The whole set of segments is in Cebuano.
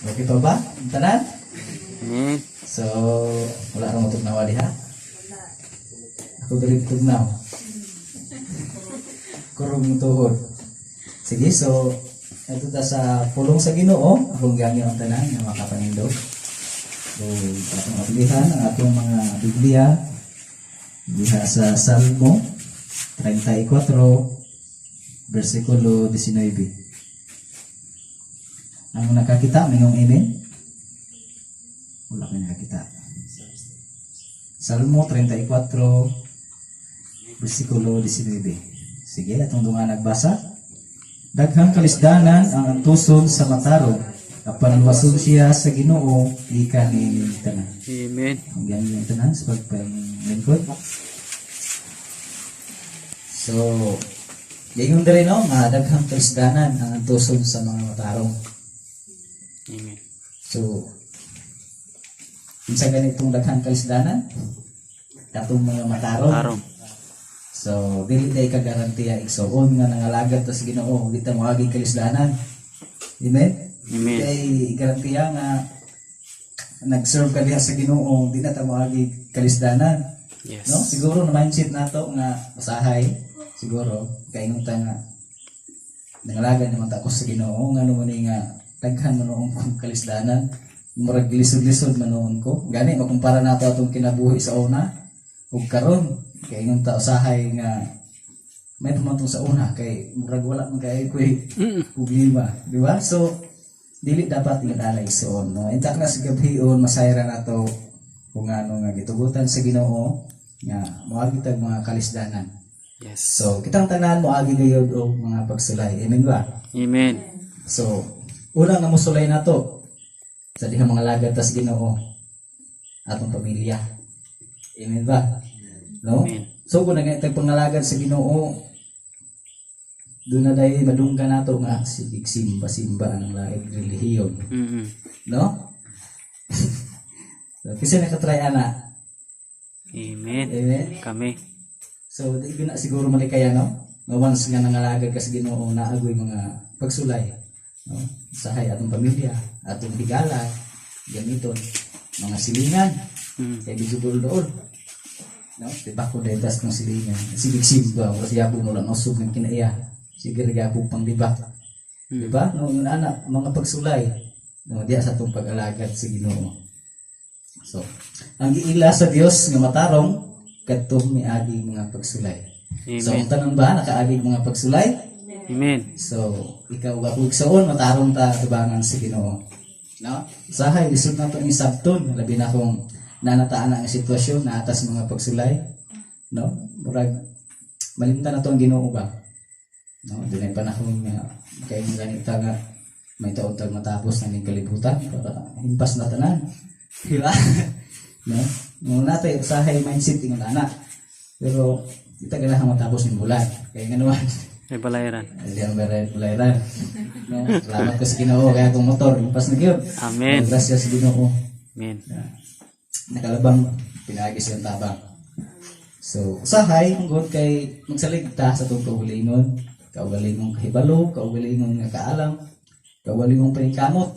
Okay pa ba? Ang tanan? Amen. So, wala ra mo tugnawa diha? Ako diri tugnaw. Kurong tuhod. Sige, so ito ta sa pulong sa Ginoo, akong giangyo ang tanan nga makapanindog. So, atong ablihan ang atong mga Biblia diha sa Salmo 34 versikulo 19. Ang nakakita, mingong amen? Wala ko nakakita. Salmo 34 versikulo 19. Sige, atong dungan nagbasa. Daghang kalisdanan ang antuson sa matarong, apan luwason siya sa Ginoo gikan niining tanan. Amen. Ang ganyan tanan sa pagpanglingkod. So, giingon diri, no, nga daghang kalisdanan ang antuson sa mga matarong. Amen. So, unsa ganitong daghang kalisdanan? Katong mga matarong. Tarong. So, dili tay kagarantiya, igsuon, nga nangalagad ta sa Ginoo, di ta moagi kalisdanan. Amen? Amen. Kay garantiya nga nag-serve ka diha sa Ginoo, di na ta moagi kalisdanan. Yes. No? Siguro na mindset nato nga usahay siguro kaingon ta nga nangalagad naman ta ako sa Ginoo, ngano man ni nga daghan man noon kong kalisdanan, murag lisod-lisod man noon ko gani makumpara nato atong kinabuhi sa una ug karon? Kaingon ta usahay nga may pamantong sa una kay murag wala man kay koy problema, di ba? So dili dapat ingon ana, igsoon, no? Intak na sa gabhion, masayra nato kung ano nga gitugutan sa Ginoo nga moagi tag mga kalisdanan. So kitang tanan moagi gayud og mga pagsulay. Amen ba? Amen. So una nga mosulay nato sa dihang mangalagad ta sa Ginoo, atong pamilya. Amen ba? No? Amen. So kung nag pangalagad sa Ginoo, doon na dahil madungga nato nga sige simba-simba ang laing relihiyon. No? So, kasi nakatry ana. Amen. Amen. Kami. So di ko na siguro malikaya, no? Nga once nga nangalagad ka sa Ginoo, naagoy mga pagsulay, no? Sahay atong pamilya, atong higala, gamiton mga silingan, kay medyo dool. No? Di ba ko das ng silingan? Sige simba, kasi yabo mo lang usog ng kinaiya. Sige gapog pang dibak. Di ba? No, yun ana, mga pagsulay. No, diya sa atong pag-alagad sa Ginoo. So, ang giila sa Dios nga matarong kadtong miagi mga pagsulay. So, Amen. ang tanan ba nakaagi mga pagsulay? Amen. So, ikaw ba kung igsoon matarong ta tubangan sa Ginoo. No? Usahay lisod na to ang isabton, labi na kung nanataan na ang sitwasyon na atas mga pagsulay, no? Murag malimtan na to ang Ginoo ba? No, dunay panahon nga kay mga ganita nga may taon tag matapos na ning kalibutan para himpas na tanan. Di ba? No? No, natay usahay mindset ingon ana. Pero kita ganahan matapos ning bulan. Kay nga naman May balayran. hindi ang balayran. No, salamat ko sa Ginoo kaya akong motor himpas na gyud. Amen. Grasya sa Ginoo. Amen. Nakalabang pinaagi siyang tabang. So, usahay, hungod kay magsalig ta sa itong kaugalingon, kaugalingong kahibalo, kaugalingong nga kaalam, kaugalingong paningkamot.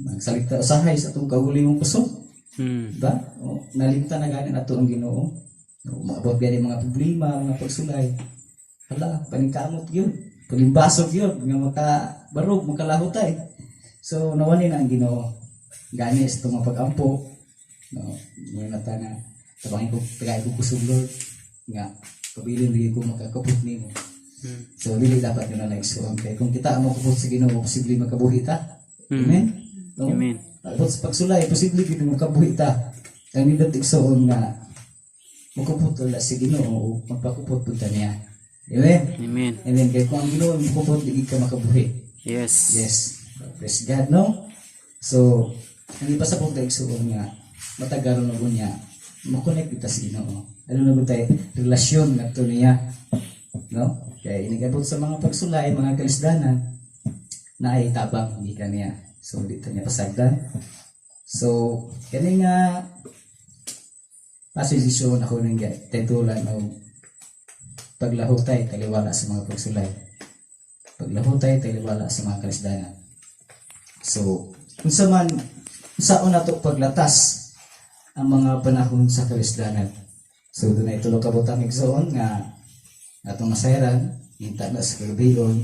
Magsalig ta usahay sa itong kaugalingong kusog. Diba? O, nalimtan na gani nato ang Ginoo. O, maabot gani mga problema, mga pagsulay. Hala, paningkamot yun. Panimbasog yun, nga makabarog, makalahutay. So, nawani na ang Ginoo. Gani sa itong mga pag-ampo, no, ngayon na ta nga, tabangin ko, tagay ko kusog, Lord, nga, pabilin lagi ko makakapot nimo. So, dili dapat yun na igsoon. Kaya kung kita ang makapot sa Ginoo, posible makabuhi ta. Amen? No? Amen. Tapos sa pagsulay, posible gid mo makabuhi ta. Ang nindot, igsoon, nga mukupot wala sa Ginoo o magpakupot pud ta niya. Amen. Amen. Amen. Kaya kung ang Ginoo mukupot, di ka makabuhi. Yes. Yes. Praise God, no? So, ang ipasabot ta, igsoon, nga matagaron na niya, mo-connect kita sa Ginoo. Ano na ba tayo relasyon ngadto niya? No? Kaya inigabot sa mga pagsulay, mga kalisdanan, na ay tabang hindi ka niya. So, dito niya pasagdan. So, kani nga passage, igsoon, ako nang titulan og "Paglahutay taliwala sa mga pagsulay". Paglahutay taliwala sa mga kalisdanan. So, Unsa man unsaon nato paglatas ang mga panahon sa kalisdanan? So dunay tulo ka butang, igsoon, nga atong masayran hinta na sa kagabion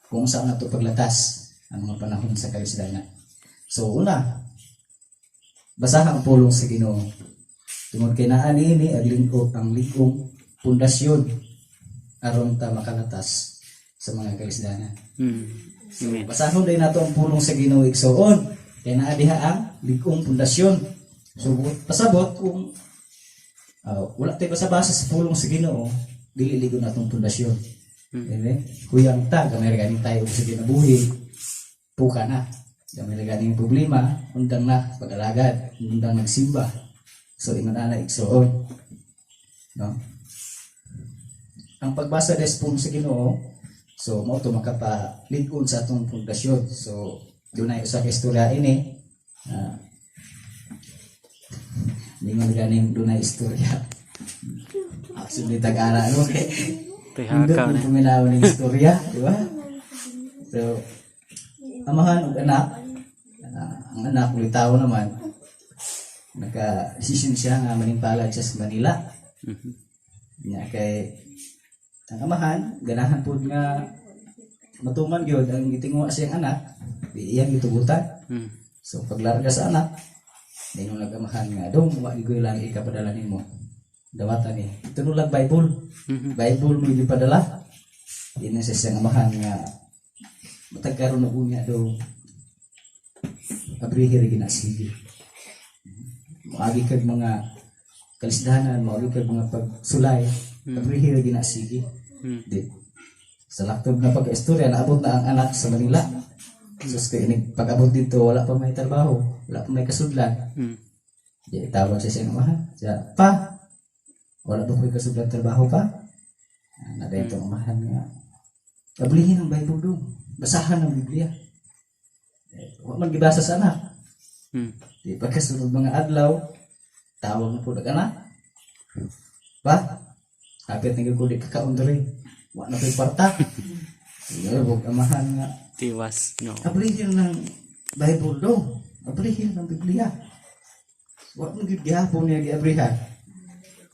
kung saan nato paglatas ang mga panahon sa kalisdanan. So una, basahan ang pulong sa Ginoo. Tungod kay naa niini ang lig-on, ang lig-ong pundasyon aron ta makalatas sa mga kalisdanan. Amen. Basahon din nato ang pulong sa Ginoo, igsoon. Kay naa diha ang lig-ong pundasyon. So pasabot kung wala tayo basa-basa sa pulong sa Ginoo, dili ligon natong pundasyon. Amen. Kuyang ta, gamay ra ganing tayo sa kinabuhi, puka na. Gamay ra ganing problema, undang na pag-alagad, undang nagsimba. So ingon ana, igsoon. No? Ang pagbasa des pulong sa Ginoo, so mao to makapaligon sa atong pundasyon. So dunay usa ka istorya ini. Ningon ganing dunay istorya. Actually tag-ara no kay Tihakaw nindot na. Paminaw ning istorya, di ba? So amahan ug anak, ang anak ulitawo naman, naka-decision siya nga manimpalad siya sa Manila. Nya kay ang amahan ganahan pud nga matuman gyud ang gitinguha siyang anak, di iyang gitugutan. So paglarga sa anak, ningon nag-amahan nga, "Dong, wa gyud lang ikapadala nimo. Dawatan ni. Ito lang Bible. Bible mo gipadala." Di na siya siyang amahan nga, "Matag karon og unya, dong, abrihi ra gina, sige. Moagi kag mga kalisdanan, moagi kag mga pagsulay, abrihi ra gina, sige." Di. Sa laktob na pagka-istorya, naabot na ang anak sa Manila. Sus kay inig pag-abot dito, wala pa may trabaho, wala pa may kasudlan. Di tawag siya siyang amahan. Siya, "Pa, wala ba ko'y kasudlan trabaho pa?" Ah, na itong amahan nga, "Ablihin ang Bible, dong. Basahan ang Biblia." Eh, wa man gibasa sa anak. Di pagkasunod mga adlaw, tawag na po nag anak. "Pa, hapit na gyud ko di kakaon diri. Wa na ko'y kwarta." Iyo, amahan nga, Tiwas. No. "Ablihin ng Bible, dong. Ablihin ng Biblia." Wa man gyud gihapon niya giabrihan.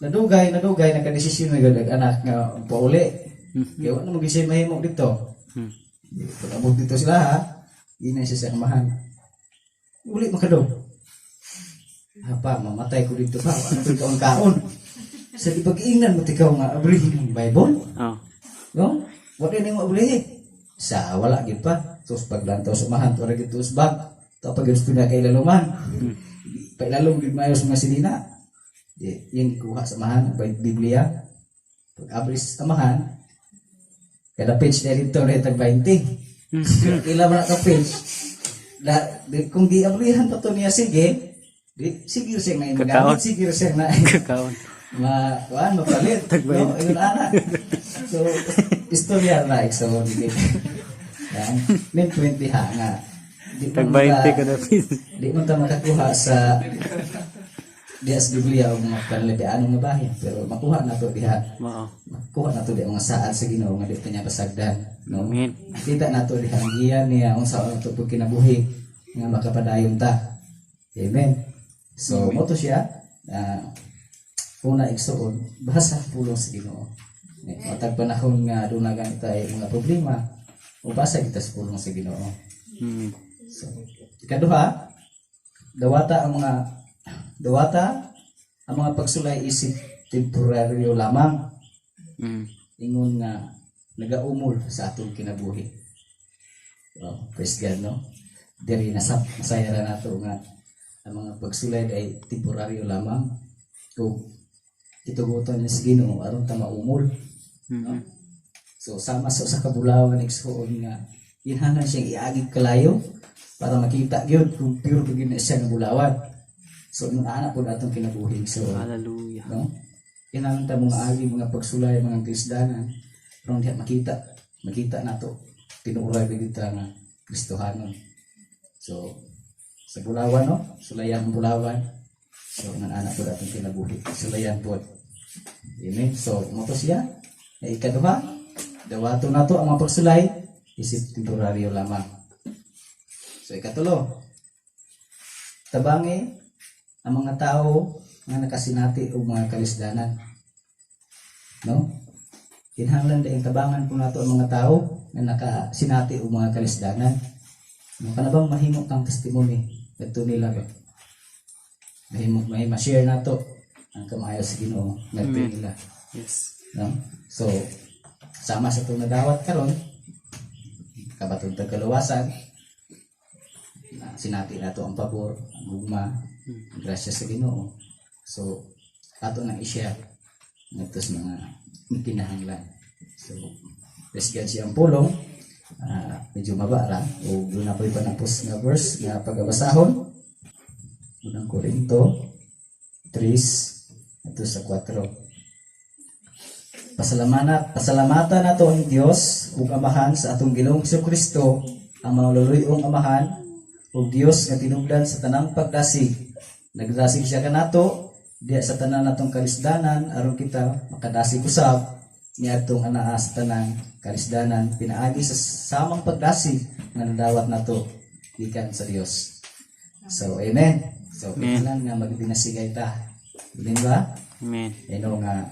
Nadugay, nadugay, nakadesisyon na gyud ang anak nga pauli. Kaya wa na mo gyud siya mahimo dito. Pag abot dito sila ha, di na siya sa amahan. "Uli man ka, dong." "Ha pa, mamatay ko dito pa. Wa na ko'y kaon-kaon. Sa di pag-ingnan mo tikaw nga abrihin ang Bible?" Oh. No? Wa din mo abrihin. Sa wala gid pa. Tos paglantaw sa amahan, to ra gid to bag. To pag gusto niya kay laluman. Pailalom gid mayo sa mga sinina. Di, yung gikuha sa amahan ang Biblia. Pag abri sa amahan, kada page na dito na tag 20. Ila man ka page. Da, di, kung giabrihan pa to niya sige, di sige siya na Kakaon. magamit, sige siya na Kakaon. Ma kuan mapalit. No, yun ana. So istorya na so di. Yan, main point diha nga di Tag man 20 ta- kada page. di man ta makakuha sa diha sa Biblia o mga panlabianong nga bahin, pero makuha na to diha, Mao. makuha na to diha mga saad sa Ginoo nga di ta niya pasagdan, no? Amen. Kita nato diha ang giya niya unsa ato pud kinabuhi nga makapadayon ta. Amen. So mo to siya, una, igsuon, basa pulong sa Ginoo. Eh, matag panahon nga duna ganit ay mga problema o basa kita sa pulong sa Ginoo. So, ikaduha, dawata ang mga pagsulay isip temporaryo lamang ingon nga nagaumol sa atong kinabuhi. Oh, praise God, no? Diri nasap masayara nato nga ang mga pagsulay ay temporaryo lamang kung gitugutan ni sa Ginoo aron ta maumol. So sama sa usa ka bulawan, igsuon, nga ginhanan siyang iagig kalayo para makita gyud kung pure ba gyud na siya nga bulawan. So ingon ana pud atong kinabuhi. So Hallelujah. no? Kinahanglan ta mga agi mga pagsulay, mga krisdanan aron diha makita makita nato tinuoray ba gyud ta nga Kristohanon. So sa bulawan, no, sulayan ang bulawan. So ingon ana pud atong kinabuhi. Sulayan pud. Amen. So mo to siya. Ay ikaduha, dawato nato ang mga pagsulay isip temporaryo lamang. So ikatulo, Tabangi ang mga tao nga nakasinati og mga kalisdanan. No? Kinahanglan dayong tabangan po nato ang mga tao nga nakasinati og mga kalisdanan. No, kana bang mahimo kang testimony ngadto nila ba? Mahimo may ma-share nato ang kamaayo sa Ginoo ngadto Amen. nila. No? So, sama sa itong nadawat karon, kabatong tagkaluwasan, na sinati nato ang pabor, ang gugma, ang grasya sa Ginoo. So, ato nang i-share ngadto sa mga kinahanglan. So, praise God siyang pulong. Medyo maba ra o doon na po'y panapos nga verse nga pagabasahon. Unang Korinto 3 ato sa 4. Pasalamatan nato ang Dios ug Amahan sa atong Ginoong Kristo, ang maluluy-ong Amahan ug Dios nga tinubdan sa tanang pagdasig. Nagdasig siya kanato diya sa tanan natong kalisdanan aron kita makadasig usab niadtong anaa sa tanang kalisdanan pinaagi sa samang pagdasig nga nadawat nato gikan sa Dios. So amen. So Amen. kinahanglan nga magbinasigay ta. Amen ba? Amen. Ino nga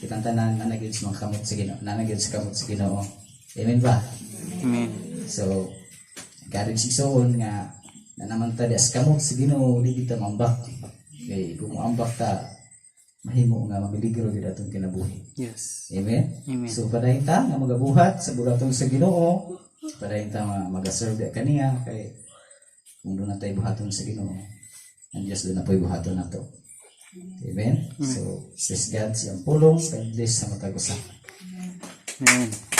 kitang tanan na nagyud sa mga kamot sa Ginoo, na nagyud sa kamot sa Ginoo. Amen ba? Amen. So encourage igsoon nga na naman ta di sa kamot sa Ginoo, di kita mambak. Kay kung moambak ta, mahimo nga mamiligro gid atong kinabuhi. Amen. Amen. So padayon ta nga magabuhat sa bulaton sa Ginoo, padayon ta nga maga-serve diha kaniya kay kung doon na tayo buhaton sa Ginoo, ang Diyos doon na po'y buhaton nato. Amen. So, praise God siyang pulong, God bless sa matag usa. Amen.